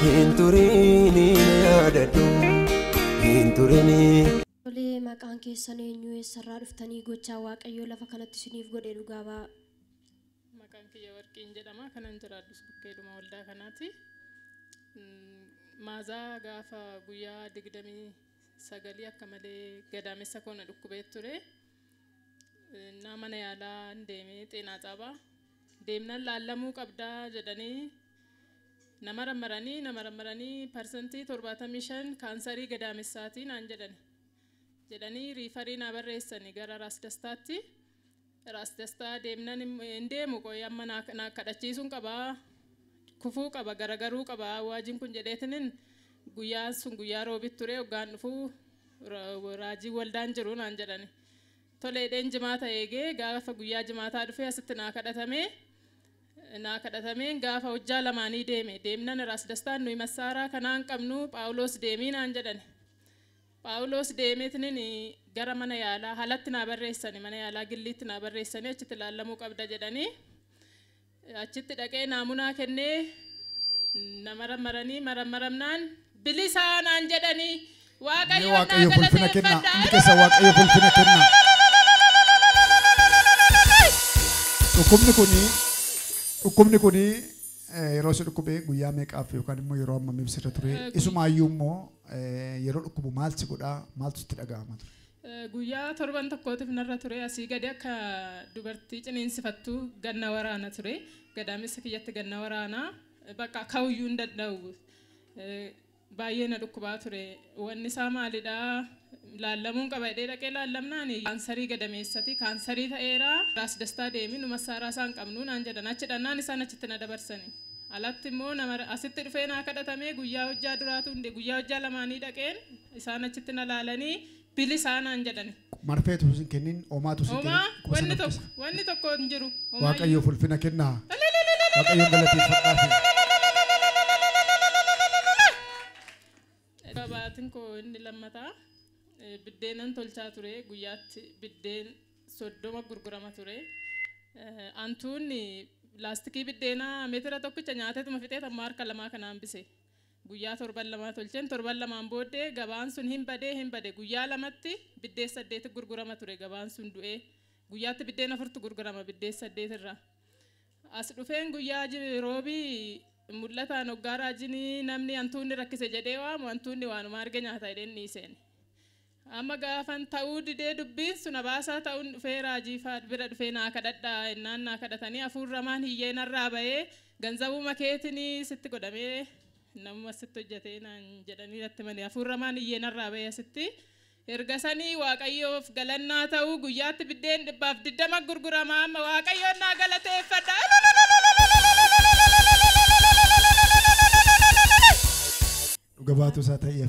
Hin turini na yaadadhu hin turini. Tolee, maqaan keessan eenyu, eessarraa dhuftanii, gochaa Waaqayyoo lafa kanatti isiniif godhe dhugaa ba'aa. Maqaan kiyya Warqiin jedhama. Kanan jiraadhus bukkeedhuma waldaa kanaati. Maazaa gaafa guyyaa 29 akka malee gadaamessa koo na dhukkubee ture. Naa mana yaalaa hin deemee xeenaa xaabaa. Deemnan laallamuu qabdaa jedhanii nama rammaranii nama rammaranii 75% kaansarii gadaamessaatii naan jedhani. Jedhanii refer naa barreessanii gara Raas Dastaatti. Raas Dastaa deemnan hin deemu qoy amma naa kadhachiisuun qabaa. Kufuu qaba, garagaruu qaba waajiin kun jedheetinin guyyaan sun guyyaa roobit ture. Hoggaan dhufuu raajii waldaan jiru naan jedhani. Toleedheen jimaata eegee gaafa guyyaa jimaataa dhufee asitti naa kadhatamee naa kadhatameen gaafa hojjaa lamaanii deeme. Deemnan Raas Dastaan nuyi massaaraa kanaan qabnu, Phaawulos deemii naan jedhani. Phaawulos deemeetinin gara mana yaalaa halatti naa barreessani, mana yaalaa gilliitti naa barreessanii achitti ilaallamuu qabda jedhanii. Achitti dhaqee naamunaa kennee nama rammaranii marammaramnaan bilisaa naan jedhanii. Mee Waaqayyoon naa Waaqayyoof ulfina kennaa. galateeffadha. Hundi keessa Waaqayyoof ulfina kennaa. Dhukkubni kuni yeroo si dhukkube guyyaa meeqaaf yookaan immoo yeroo hammamiif sirra ture? Isumaayyuu immoo yeroo dhukkubu maal si godhaa, maaltu sitti dhaga'ama ture? Guyyaa torban tokkootiif narra ture. Asii gadi akka dubartii ciniinsifattuu ganna waraana ture. Gadaamessa kiyyatti ganna waraanaa bakka ka'uyyuu hin danda'u. Baay'ee na dhukkubaa ture. Wanni isaa maalidhaa? Laallamuun qaba jedhee dhaqee laallamnaan kaansarii gadameessati kaansarii ta'eera. Raas Dastaa deemi, nu massaaraa isaan qabnu naan jedhan. Achi dhannaan isaan achitti na dabarsani. Alatti immoo nama asitti dhufee naa kadhatamee guyyaa hojjaa duraatu hunde guyyaa hojjaa lamaanii dhaqeen isaan achitti na laalanii bilisaa naan jedhani. Marfeetu sin kennin, homaatu sin Homaa kennin, dhukkuba wanni sana tokko wanni tokko hin jiru. Homaa. Waaqayyoof ulfina kennaa. Waaqayyoon galateeffadhaa. Babaatiin koo inni lammataa biddeenan tolchaa ture, guyyaatti biddeen 30 gurgurama ture. Antuunni laastikii biddeenaa meetira tokkicha nyaateetuma fixee tamma harka lamaa kana hambise. Guyyaa torban lamaa tolcheen, torban lamaan booddee gabaan sun hin badee hin bade. Guyyaa lamatti biddeen saddeeti gurgurama ture, gabaan sun du'ee. Guyyaatti biddeen afurtu gurgurama biddeen saddeetirra. As dhufeen guyyaa roobii mul'ataan hoggaa raajinii namni hantuunni rakkise jedhee waamu, hantuunni waanuma arge nyaata jedheen dhiiseen. Amma gaafan ta'uu didee dubbiin sun abaasaa ta'uun dhufee raajii bira dhufee naa kadhadhaa ennaan naa kadhatanii hafuurramaan hiyyee narraa bahee ganzabuma keetinii sitti godhamee namuma sitti hojjetee naan jedhanii natti manii hafuurramaan hiyyee narraa bahee asitti. Erga sanii Waaqayyoof galannaa ta'uu guyyaatti biddeen 120 gurgurama amma. Waaqayyoon naa galateeffadha. Dhuga baatu isaa ta'ee.